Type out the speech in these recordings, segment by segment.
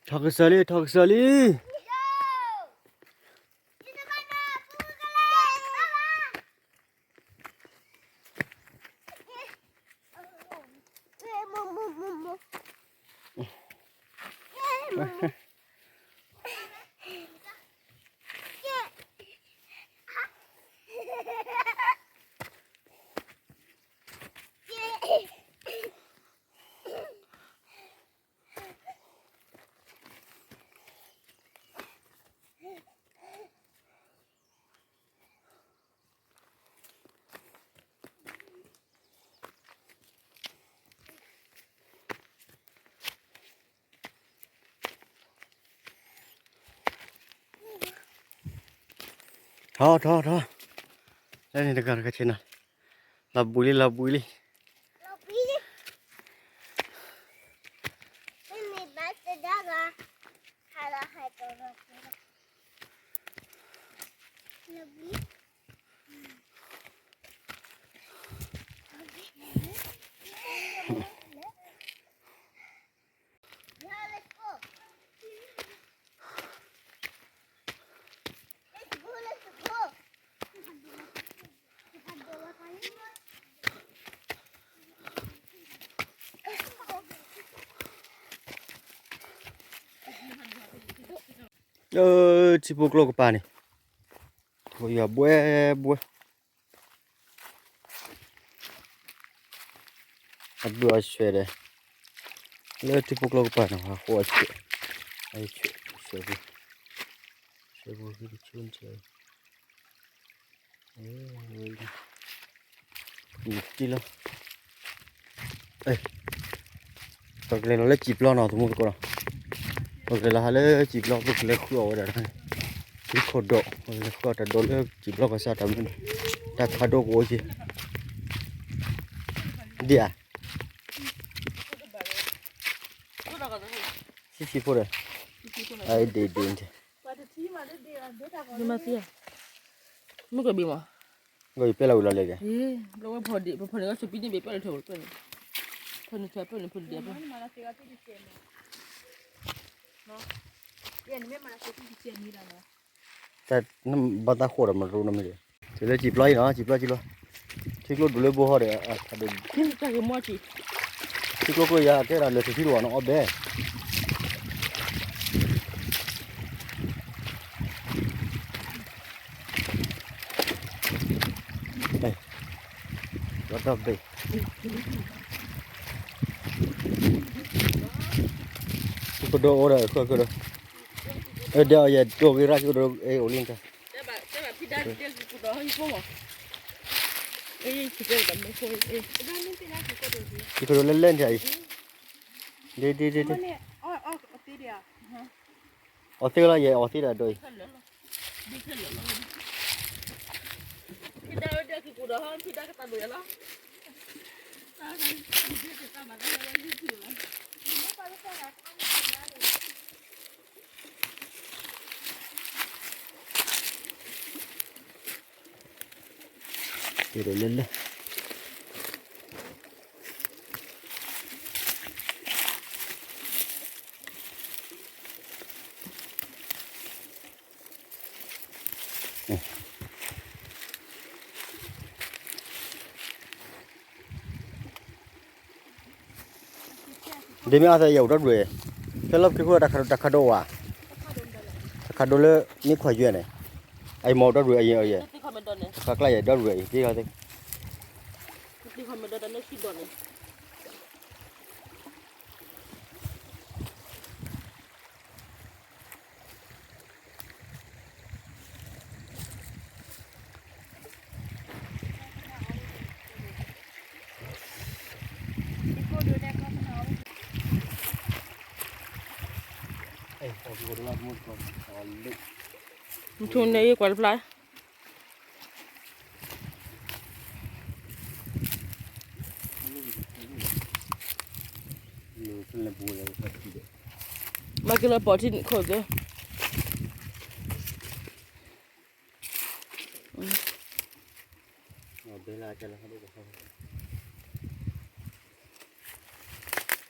ထီၣ်ကစၢၢ်လံ ထီၣ်ကစၢၢ်လံ. ထီၣ် ထီၣ် ထီၣ်, လၢန့ၣ်တဂၤတဂၤဆ့ၣ်နီၤ, လီၤဘှံးလံ လီၤဘှံးလံ.လၢထံဖိကျိကပၤန့ၣ်, ယွၤဘှဲဘှဲ အဘုအဆှဲဒီး, လၢထံဖိကျိကပၤန့ၣ် အဃိအဆှဲ, အဆှဲ, ဆှဲပူ, ဆှဲပူ, တံၢ်လီၤ, ပကလဲၤလီၤလၢစံာ်ပျီနီၤ သမူသကိးနီၤ, ပကလဲၤလီၤဟးလၢစံာ်ပျီ ပကလဲၤဃုအီၣ်ဝဲဒၣ်တခါန့ၣ်, ထံခိၣ်ဒိး ပကလဲၤဃုအီၣ်တၢ်ဒိးလၢစံာ်ပျီဘၣ်ဆၣ်တၢ်မနုၤန့ၣ်, တၢ်ခးဒိကအိၣ်က့ၤ, ဒ်ဧါ, ဆံဆံဖိဒီး, အဒ့ဒ့, မၤသံဧါ, မုၢ်ကဘ့ၣ်မး, ဂီၤယပျဲလီၤဝံၤလီၤလဲၣ်က့ၤ, လၢဝဲဖီဒ့ၣ် ပဖီန့ၣ်ကဆူးပံန့ၣ်ဘ့ၣ်ပျဲလီၤထီၣ်ဝဲ, ဖီန့ၣ်ဆူးပျဲန့ၣ် ဖီဒ့ၣ်ပျဲ, ဘၣ်တၢ်ဃိဒီးမရူနမ့ၢ်, တုၤလၢစံာ်ပျီအံၤနီၤ စံာ်ပျီစံာ်ပျီ, ထံကျိဒိၣ်လၢဘိဟီဒီး, ထံကျိကျိယၤကဲဒၣ်လၢာ်ထံတဝီနီၤ အီၣ်ဘဲ လီၤတဘ့ၣ်, ကဒိအိၣ်ဒီး ကဒိ, ဒီးယဲဒိၣ်က့ၤရၣ်ကဒိ အိၣ်လံတၢ်, ယကဒိလၢလဲၣ်နထံအံၤ, ဒ်ဒ်ဒ်ဒ်, အီၣ်သ့လီၤ ယဲအီၣ်သ့ဒၣ်ဒိၣ်အံၤ ကဲဒိးလၢလၢ ဒ်မ့ၢ်အသးယဲၢ်အိၣ်ဒီဒူၣ်, ဖဲလီၢ်ခံဃိတၢ်ခးဒိၣ်ဝါ, တၢ်ခးဒိၣ်လၢမ့ၢ်ခွါယွဲၢ်န့ၣ်, အအံၤမ့ၢ်ဒီဒူၣ်အံၤအံၤ, တၢ်ခးကျါယဲၢ်ဒီဒူၣ်အံၤ, နထူန့ၣ်ယကွၢ်တဖျါ, မၤက့ၤလၢပီၢ်ထံခိၣ်သၢ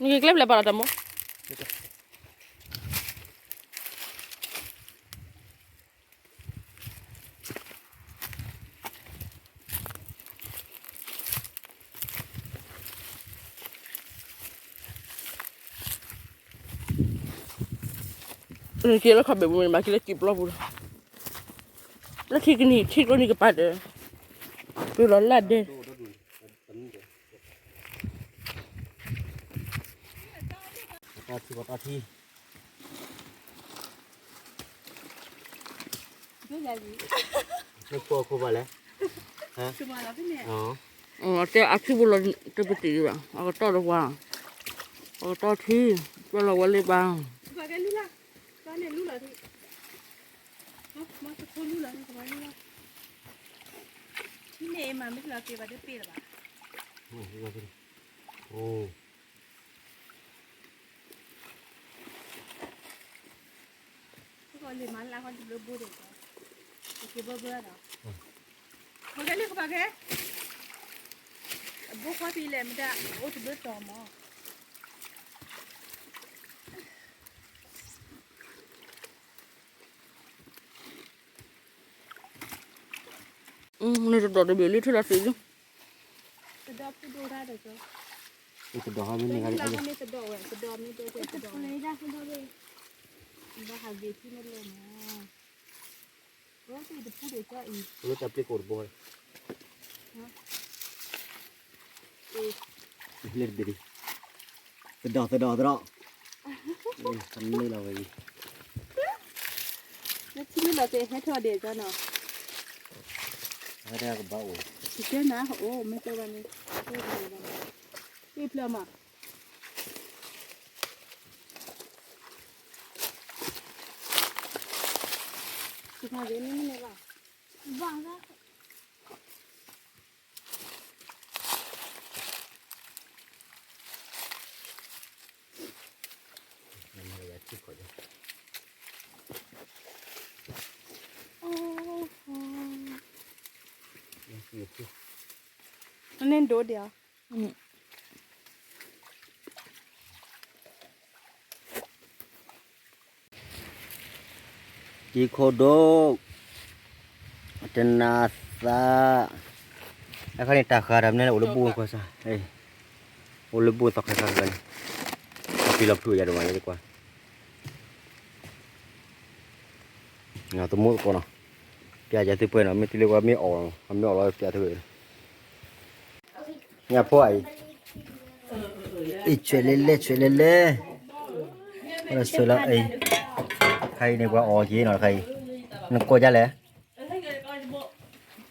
နကကျဲဖျဲးပာ်လီၤတၢ်မူ, နက့ၤလၢခီၣ်ဘဲးပူၤန့ၣ် ဘၣ်က့ၤလၢကံၣ်ပျီပူၤလီၤ. လၢခံကနံၣ်ထံကျိနံၣ်ကပၤဒီး ပလီၤလၢ်ဒဲ ပတီၢ်ထံ ပတီၢ်ထံ မ့ၢ်ခိၣ်အခိၣ်ဘၣ်လဲၣ်, တဲအထံပူၤလီၤ တပတံၢ်ဘၣ် အကတီၢ်တဝါ, အကတီၢ်ထံ ပလီၤဝဲလၢဘၣ် လၢမၤလၢ်ဃီတဘျီဘိဒဲး, က့ၤဘၢဘၢဒီး, ကဲလၢကပၤကဲ, အဘိခွါဖံးလဲၣ်မတၤ, အိၣ်တဘျီတီၤမး, နတဒိးတဘ့ၣ်လံ ထံၣ်လီၤသ့ၣ်လံ, တဒိးဖုဒိၣ်တၢ်ဒီး, တဒိးဟီမ့ၢ်န့ၢ်ဂၤလံ, တဒိးဝဲ တဒိးမ့ၢ်ဒိၣ်ကဲတဒိးဝဲ, ဘၣ်ဟးဂ့ၤထံၣ်မ့ၢ်လိၣ်မး, လၢတၢ်ပျ့ၤကိးတဘိ, လၢတဘ့ၣ်, သဒီးသဒီးသဒီး, န့ၣ်လီၤဝဲအံၤ, လၢထံမ့ၢ်လီၤသ့ၣ်ဟဲထီၣ်ဒဲးကၠီနီၤ, ဟဲထီၣ်ကဘၣ်အိၣ်, ကဲနၤအိၣ်မ့ၢ်တဲဘၣ်န့ၣ်, ပ့ၢ်ဖျၢၣ်မး တခါကဲန့ၣ်မ့ၢ်လဲၣ်ဘၣ်, ဘၣ်, န့ၣ်ဒိၣ်ဒံးဧါ, ကံၢ်ခိၣ်ဒိၣ်, တနၤသး, အခါန့ၣ်တၢ်ဃာ်တၢ်မနုၤလဲၣ် အိၣ်လၢဘူၣ်ကွၢ်စၢ်, အိၣ်လၢဘူၣ်သီခါခါန့ၣ်, အဖံလီၤဖုးယၤတမၤလၢကွၢ်, သမူသကိးနီၤ, ပျဲယၤသုပှဲၤနီၤ မ့ၢ်တုၤလၢကွၢ်မ့ၢ်အီၣ်, မ့ၢ်အီၣ်လီၤပျဲသုဝဲ ညၣ်ဖိအံၤ, အံၤဆွဲလဲၣ်လဲၣ် ဆွဲလဲၣ်လဲၣ်, ဆွဲလီၤအံၤ, ခါအံၤန့ၣ် ပှၤအီၣ်က့ၤနီၤ ခါအံၤ, နကိးဒ်လဲၣ်,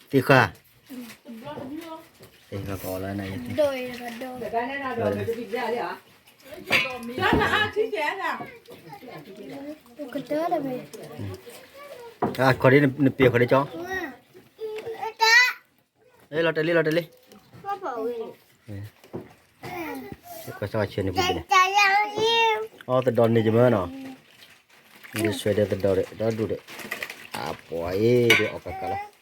သ့ၣ်ဃာ်, သ့ၣ်ဃာ်ကအီၣ်လီၤနၤအံၤ, အခီၣ်ဒ်နပ့ၤခီၣ်ဒ်ကၠီ လီၤတဲာ်လံ လီၤတဲာ်လံ, ကွၢ်စၢ်ဆဲးန့ၣ်ပူၤန့ၣ်, အီသဒီးန့ၣ်ယမၢနီၤ, ဒ်ဆွဲဒီးသဒီးဒီး ဒီဒူၣ်ဒီး, အပှၤအံၤ ဒ်အီၣ်ကကလီၤ,